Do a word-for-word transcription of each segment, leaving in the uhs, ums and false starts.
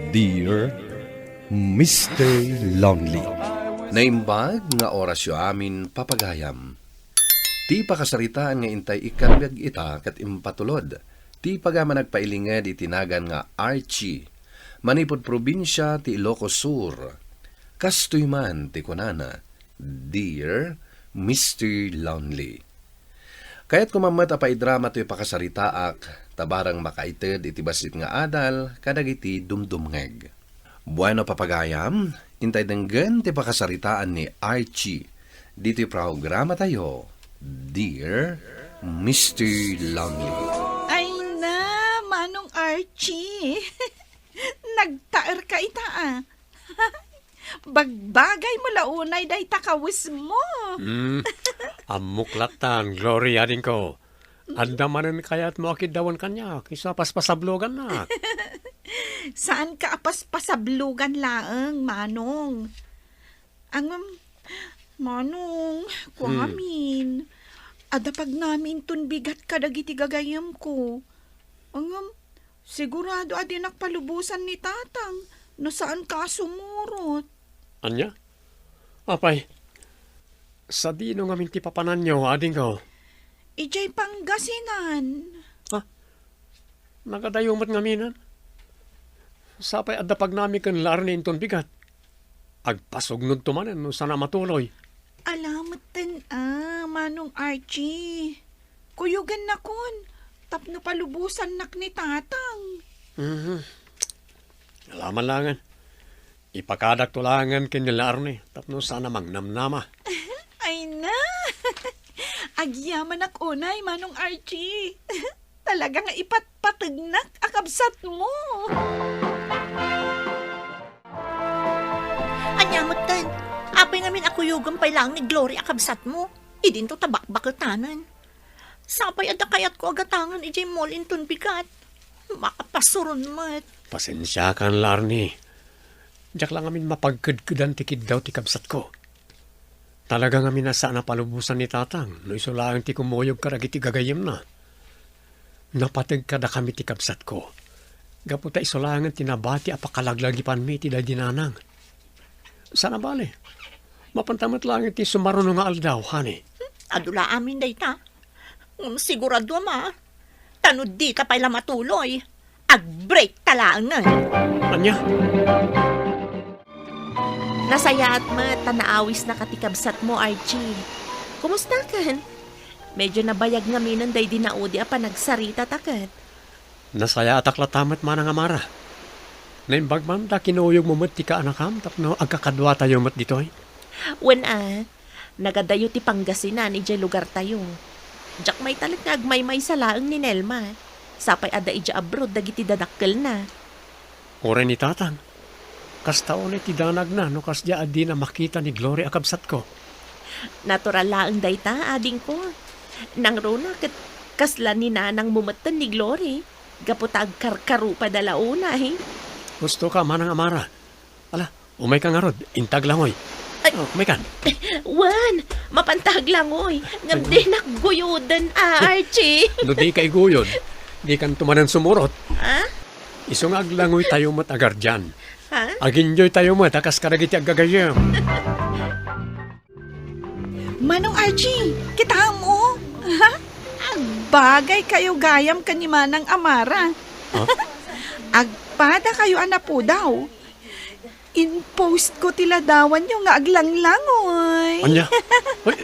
Dear Mister Lonely. Naimbag nga orasyo amin, papagayam. Ti pakasaritaan nga intay ikkanbiag ita ket impatulod ti pagayam a nagpailinged iti nagan nga Archie, manipud probinsia ti Ilocos Sur. Kastoy man ti kunana, "Dear Mister Lonely." Kayatko man met a paidrama toy pakasaritaak, ta barang makaited iti bassit nga adal kadagiti dumdumngeg. Bueno, papagayam, intay denggen ti pakasaritaan ni Archie ditoy programatayo, Dear Mister Lonely. Ay na, Manong Archie. Nagtaerka ita, a. Bagbagaymo la unay dayta kawesmo. Hmm, ammok lattan, Glory, adingko. Adda manen kayatmo a kiddawen kaniak, isu a paspasablogannak. Saanka a paspasablogan laeng, Manong. Ngem, Manong, Hmm. kuamin, adda pagnami inton bigat kadagiti gagayyemko. Ngem, sigurado a dinak palubosan ni Tatang no saanka a sumurot. Ania? Apay, sadino ngamin ti papananyo, adingko? Idiay Pangasinan. Ha? Nagadayo met ngamin? Sapay adda pagnami ken la Arnie inton bigat. Agpasugnodto manen no saan a matuloy. Ala metten a, Manong Archie. Kuyogennakon tapno palubosannak ni Tatang. Mhm. Ala man laengen. Ipakadakto laengen ken ni la Arnie tapno saan a mangnamnama. Ay na! Agyamanak unay, Manong Archie. Talaga nga ipatpategnak a kabsatmo. Ania metten, apay ngamin a kuyogem pay laeng ni Glory a kabsatmo? Idinto ta bakbaketanen. Sapay adda kayatko a gatangen idiay mall inton bigat. Makapasuron met. Pasensiakan la, Arnie. Diak la ngamin mapagkedkedan ti kiddaw ti kabsatko. Talaga ngamin a saan a palubosan ni Tatang no isu laeng ti kumuyog kadagiti gagayyemna. Napateg kadakami ti kabsatko, gapu ta isu laengen ti nabati a pakalaglagipanmi iti daydi nanang. Saan a bale, mapanta met laeng ti sumaruno nga aldaw, honey. Hmm, adu la amin dayta. Ngem siguraduam a, ta no dita pay la matuloy, ag-break ta laengen. Ania? Nasayaat met ta naawisnaka ti kabsatmo, Archie. Kumustakan? Medyo nabayag ngaminen daydi naudi a panagsarita ta ket. Nasayaatak latta met, Manang Amara. Naimbag man ta kinuyogmo met ti kaanakam tapno agkakaduatayo met ditoy. Wen a, nagadayo ti Pangasinan idiay lugartayo. Diak maitalet nga agmaymaysa laeng ni Nelma. Sapay adda idiay abroad dagiti dadakkelna. Uray ni Tatang. Kasta unay ti danagna no kasdiay a dina makita ni Glory a kabsatko. Natural laeng dayta, adingko. Nangruna ket kasla ni nanangmo metten ni Glory, gapu ta agkarkarupada la unay. Husto ka, Manang Amara. Ala, umayka ngarud, inta aglangoy. Ay. Oh, umaykan. Wen, mapanta aglangoy. Ngem dinak guyoden, a, Archie. No dika iguyod, dikanto manen sumurot. Ha? Isu nga aglangoytayo met a guardian. Ha? Aginyoytayo met a kas kadagiti aggagayyem. Manong Archie, kitaem, o. Ha? Agbagaykayo gayam ken ni Manang Amara. Ha? Agpadakayo a napudaw. In-postko ti ladawanyo nga aglanglangoy. Ania? Uy,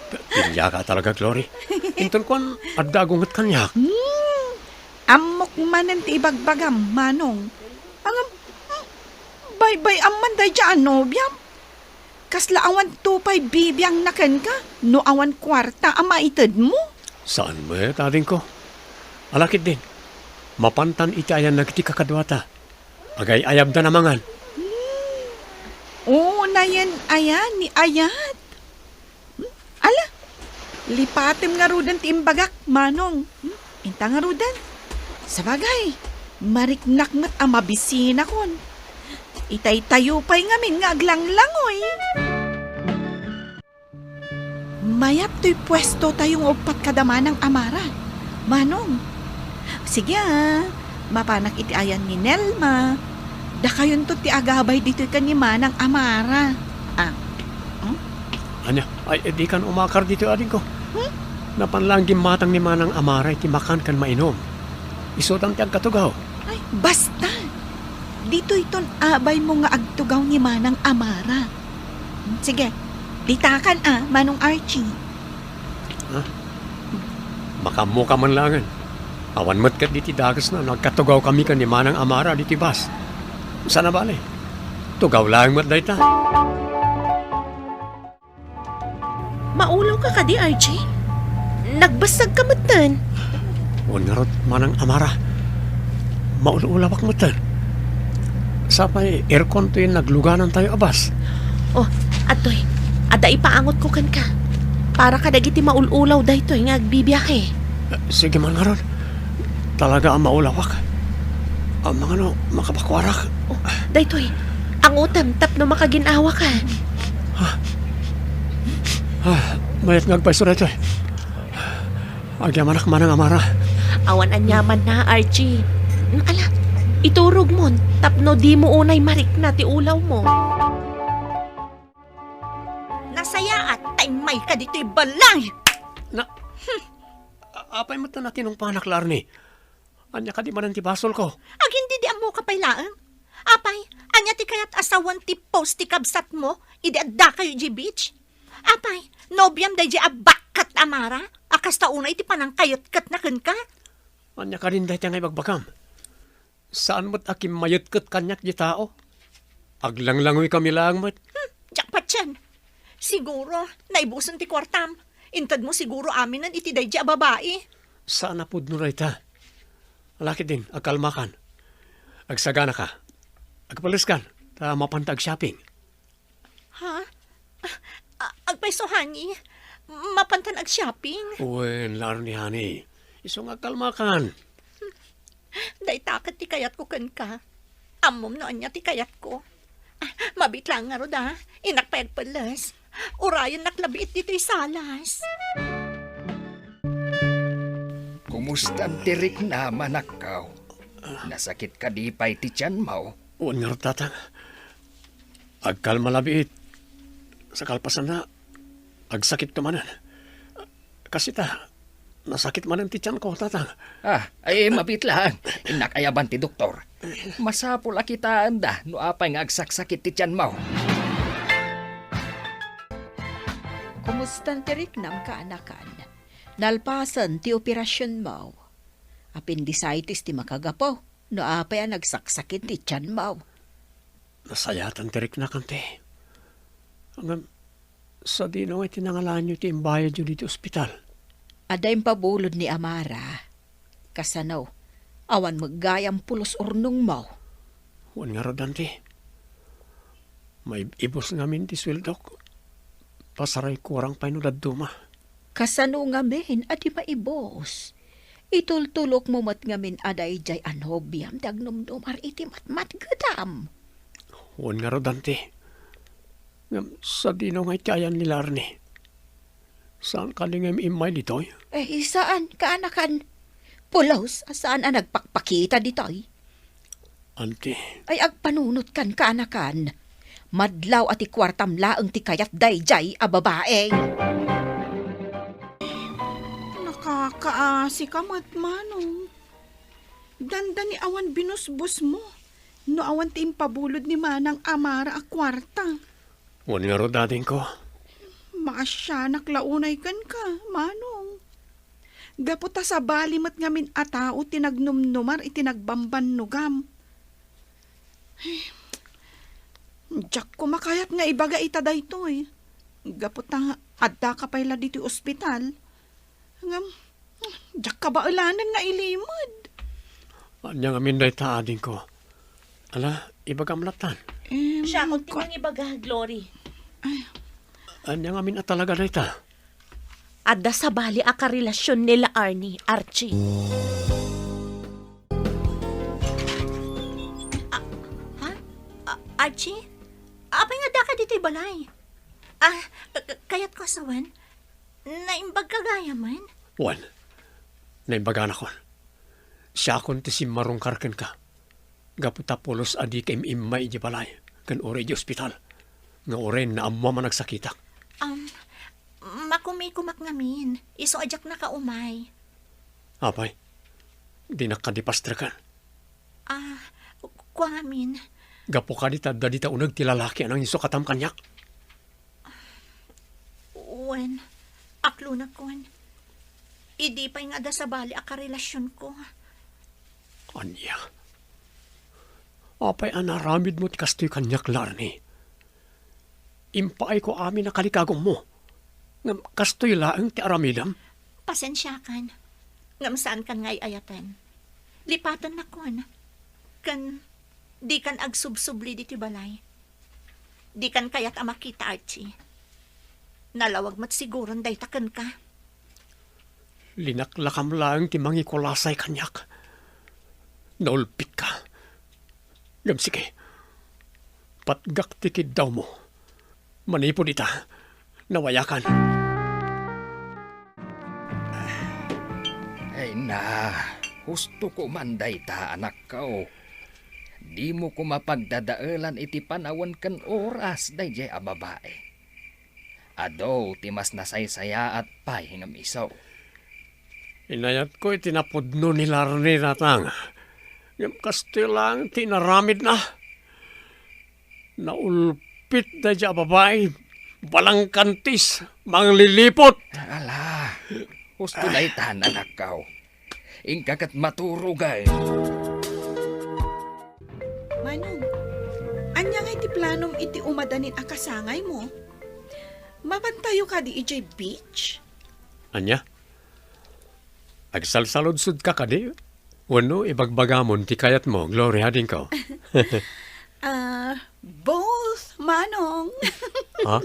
diak talaga, Glory. Inton kuan, adda agunget kaniak. Hmm. Ammok manen ti ibagbagam, Manong. Ngem, hmm, baybay-am man daydiay a nobiam. Kasla awanto pay bibiangna kenka no awan kuarta a maitedmo? Saan met, adingko. Ala ketdin, mapantan iti ayanna iti kakaduata. Agay-ayabda na mangan. Hmm. Unayen aya ni ayat? Hmm? Ala, lipatem ngaruden ti imbagak, Manong. Hmm? Inta ngaruden. Sabagay, mariknak met a mabisinakon. Itaytayo pay ngamin nga aglanglangoy. Mayat toy puestotayo nga uppat kada Manang Amara. Manong, sige a, mapanak iti ayan ni Nelma. Dakayonto ti agabay ditoy ken ni Manang Amara. Ah. Hmm? Ania? Ay, eh, dikan umakar ditoy, adingko. Hmm? Napan lang gimmatang ni Manang Amara iti makan ken mainom. Isudan ti agkatugaw. Ay, basta. Ditoyton abaymo nga agtugaw ni Manang Amara. Hmm, sige, ditakan a, Manong Archie. Ha? Makaammoka man laengen. Awan met ket diti dagesna no agkatugaw kami ken ni Manang Amara diti bus. Saan a bale? Tugaw laeng met dayta. Maulaw ka kadi, Archie? Nagbasag ka metten. Wen ngarud, Manang Amara. Maul-ulawak metten. Sapay aircon toy nagluganantayo a bus. Oh, adtoy. Adda ipaangotko kenka. Para kadagiti maul-ulaw daytoy nga agbibiahe. Eh, sige man ngarud. Talaga a maulawak. Amangan no makapakuarak. Oh, daytoy. Angotem tapno makagin-awaka. Ah, mayat nga agpayso daytoy. Agyamanak, Manang Amara. Awan aniamanna, Archie. Ala, iturogmon tapno dimo unay marikna ti ulawmo. Nasayaat ta immayka ditoy balay! Na, hmm. A-, apay met ta natinungpanak la, Arnie? Ania kadi manen ti basolko? Agin didi ammoka pay laeng? Apay, ania ti kayat a sawen ti post ti kabsatmo idi addakayo idiay beach? Apay, nobiam daydiay a bakkat a Mara a kasta unay ti panangkayetketna kenka? Ania kadin dayta nga ibagbagam? Saan met a kimmayetket kaniak ti tao? Aglanglangoy kami laeng met. Hmm, diak patien. Siguro, naibusen ti kuartam. Intedmo siguro aminen iti daydiay a babai. Saan a pudno dayta. Ala ketdin, agkalmakan. Agsaganaka. Agpaleskan, ta mapanta agshopping. Ha? Ah, ah, agpayso, honey. Mapantan agshopping? Wen, la Arnie, honey. Isu nga agkalmakan. Dayta ket ti kayatko kenka. Ammom no ania ti kayatko. Ah, mabiit laeng ngarud a. Innak pay agpelles. Urayennak la biit ditoy salas. Kumustan ti riknam, anakko? Nasakit kadi pay ti tianmo? Wen ngarud, tatang. Agkalma la biit. Sa kalpasanna, agsakitto manen. Kastoy ta, nasakit manen ti tianko, tatang. Ah, ay, mabiit laeng. Innak ayaban ti doktor. Masapul a kitaenda no apay nga agsaksakit ti tianmo. Kumustan ti riknam, kaanakan? Nalpasen ti operasionmo. Appendicitis ti makagapu no apay a nagsaksakit ti tianmo. Nasayaatan ti riknak, anti. Ngem, sadino ngay ti nangalanyo ti imbayadyo ditoy ospital? Adda impabulod ni Amara. Kasano, awan met gayam pulos urnongmo? Wen ngarud, anti. Maib-ibus ngamin ti sueldok. Pasarayko warang pay no dadduma. Kasano ngamin a di maibus? Itultulokmo met ngamin a daydiay a nobiam ti agnumnumar iti matmatgedam. Wen ngarud, anti. Ngem sadino ngay ti ayan ni la Arnie? Saan kadi ngay immay ditoy? Eh, saan, kaanakan. Pulos a saan a nagpakpakita ditoy. Anti. Ay, agpanunotkan, kaanakan. Madlaw a ti kuartam laeng ti kayat daydiay a babai. Nakakaasika met, Manong. Dandani awan binusbosmo no awan ti impabulod ni Manang Amara a kuarta. Wen ngarud, adingko. Maasianak la unay kenka, Manong. Gapu ta sabali met ngamin a tao ti nagnumnumar iti nagbambannogam. Diak koma kayat nga ibaga ita daytoy. Gapu ta addaka pay la ditoy ospital. Ngem, diak kabaelanen nga ilimed. Ania ngamin dayta, adingko? Ala, ibagam lattan. Em, Siakon ti ko- mangibaga, Glory. Ania ngamin a talaga dayta? Adda sabali a karelasion ni la Arnie, Archie. Ah, ha? Ah, Archie? Apay nga addaka ditoy balay? Ah, k-, k-, kayatko a sawen? Naimbagka gayamen? Wen, naimbaganak. Siakon ti simmarungkar kenka. Gapu ta pulos a dika im-immay idiay balay, ken uray idiay ospital, nga uray naammoam a nagsakitak. Um, makumikumak ngamin, isu a diak nakaumay. Apay, dinak kadi pastreken? Ah, kua ngamin. Gapu kadi ta adda dita uneg ti lalaki a nanginsukatan kaniak? Wen, aklonakon. Idi pay nga adda sabali a karelasionko. Ania? Apay a naaramidmo ti kastoy kaniak, Larni? Impaayko amin a kalikagummo. Ngem kastoy laeng ti aramidem? Pasensiakan. Ngem saankan nga ay-ayaten. Lipatennakon. Ken dikan agsubsubli ditoy balay. Dikan kayat a makita, Archie. Nalawag met siguron dayta kenka. Linaklakam laeng ti mangikulasay kaniak. Naulpitka. Ngem sige, patgak ti kiddawmo. Manipud ita, nabayagan. Ay na, husto ko man dayta, anakko. Dimo koma pagdadaelan iti panawen ken oras daydiay a babai. Adu ti mas nasaysayaat pay ngem isu. Inayatko iti napudno ni Larni, Natang. Ngem kastoy laeng ti inaramidna. Naulpit daydiay a babai. Balangkantis, manglilipot. Ala, husto daytan, anakko. Inka ket maturogen. Manong, ania ngay ti planom iti umadanin a kasangaymo? Mapantayo kadi idiay beach? Ania? Agsalsaludsodka kadi? Wenno ibagbagamon ti kayatmo, Gloria, dingko? Ah, both, Manong. Ha?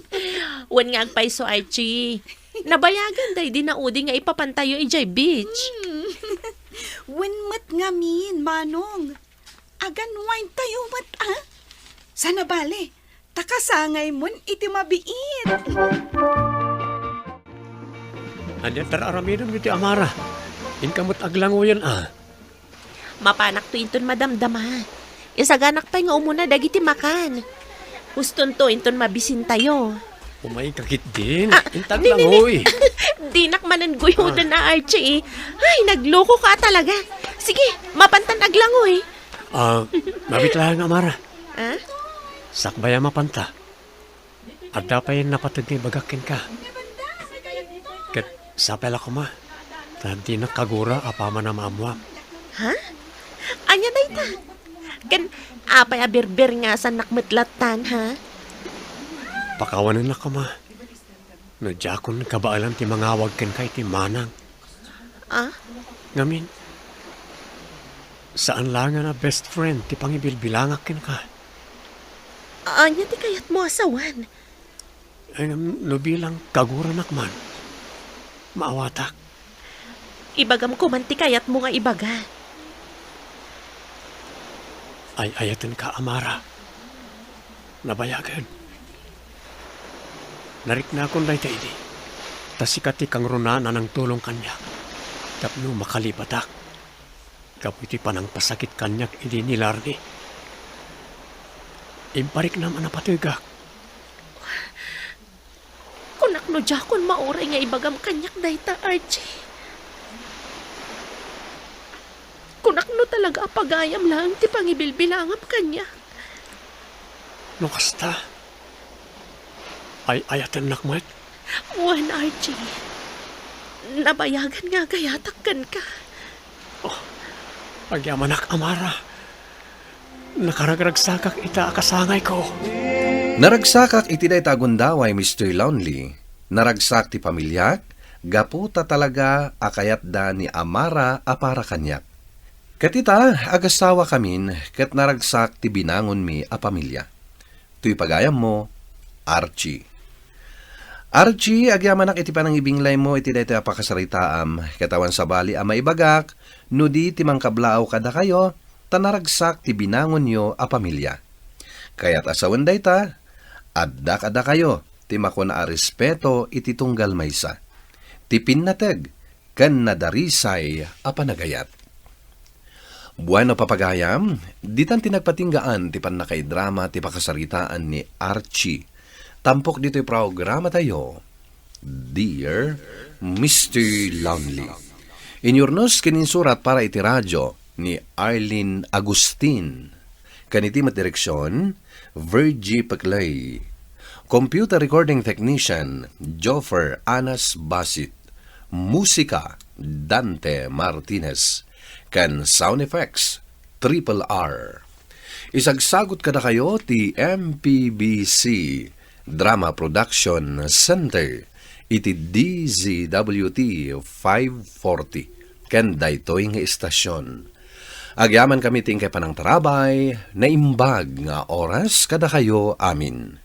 Wen nga agpayso, Archie. Nabayagan daydi naudi nga ipapantayo idiay beach. Hmm. Wen met ngamin, Manong. Agan wine tayo met, ah? Sana bale, ta kasangaymon iti mabiit. Ania ti ar-aramidem iti Amara? Inka met aglangoyen, ah. Mapanakto inton madamdama. Isaganak pay nga umuna dagiti makan. Hustonto inton mabisintayo. Umay ka ketdin. Ah, inta ni, ni, ni. Aglangoy. Dinak manen guyoden a, Archie. Ay, naglokoka talaga. Sige, mapantan aglangoy. Ah, mabit laeng, Amara. Ah? Sakbay a mapanta. Adda pay napateg nga ibagak kenka. Ket sapay la koma, ta dinak kagura apaman a maammuam. Ha? Ania dayta? Ken apay a birbir nga sannak met lattan, ha? Pakawanennak koma. No diakon kabaelan ti mangawag kenka iti manang. Ah? Ngamin, saan laengen a best friend ti pangibilbilangak kenka. Ania ti kayatmo a sawen? Ay, ngem no bilang kaguranak man, maawatak. Ibagam koman ti kayatmo nga ibaga. Ay-ayatenka, Amara. Nabayagen. Nariknakon dayta idi. Ta sika ti kangrunaan a nangtulong kaniak tapno makalibatak gapu iti panangpasakit kaniak idi ni Larni. Impariknam a napategak. Kunak no diakon mauray nga ibagam kaniak dayta, Archie. Kunak no talaga a pagayam laeng ti pangibilbilangam kaniak. No kasta, ay-ayatennak met? Wen, Archie. Nabayagan nga agayatak kenka. Oh, agyamanak, Amara. Nakaragragsakak ita a kasangayko. Naragsakak iti dayta a gundaway, Mister Lonely. Naragsak ti pamiliak, gapu ta talaga a kayatda ni Amara a para kaniak. Ket ita, agasawakamin, ket naragsak ti binangonmi a pamilia. Toy pagayammo, Archie. Archie, agyamanak iti panangibinglaymo iti daytoy a pakasaritaam, ket awan sabali a maibagak no di ti mangkablaaw kadakayo, ta naragsak ti binangonyo a pamilia. Kayat a sawen dayta, adda kadakayo ti makuna a respeto iti tunggal maysa, ti pinnateg ken nadarisay a panagayat. Bueno, papagayam, ditan ti nagpatinggaan ti pannakaidrama ti pakasaritaan ni Archie. Tampok ditoy programa tayo, Dear Mister Lonely. Inyurnos ken insurat para iti radyo ni Arlene Agustin. Ken iti met direksyon, Virgie Peclay. Computer recording technician, Joffer Anas Basit. Musika, Dante Martinez. Ken sound effects, Triple R. Isagsagot kadakayo ti M P B C Drama Production Center iti D Z W T five forty ken daytoy nga istasyon. Agyamankami ti inkay panangtarabay, naimbag nga oras kadakayo amin.